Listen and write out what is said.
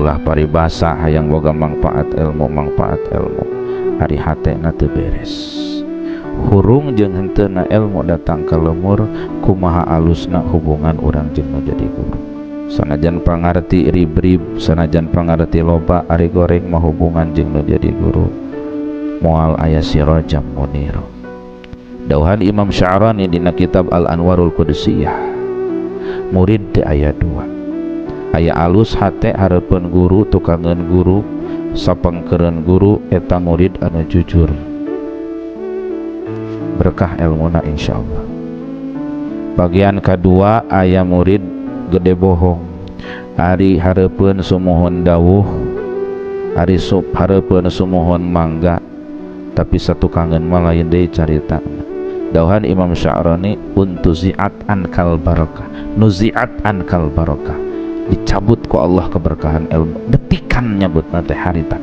Ulah paribasa hayang boga manfaat ilmu, manfaat ilmu, ari hatena teu beres. Hurung jeung henteuna ilmu datang ka lemur, kumaha alusna hubungan urang jeung nu jadi guru. Sanajan pangarti rib-rib, sanajan pangarti loba, ari goreng mah hubungan jeung nu jadi guru moal aya sirajam munir. Dauhan Imam Sya'rani dina kitab Al-Anwarul Qudsiyah, murid teh aya dua, aya alus hate hareupeun guru, tukangeun guru, sapengkeureun guru, eta murid anu jujur, berkah ilmuna insyaallah. Bagian kedua aya murid gede bohong, ari hareupeun sumuhun dawuh, ari sup hareupeun sumuhun mangga, tapi satukangeun mah lain deui carita. Dauhan Imam Sya'rani, untuziat ankal barokah, nuziat ankal barokah, dicabut ku Allah keberkahan ilmu, detikan nyebutna teh harita.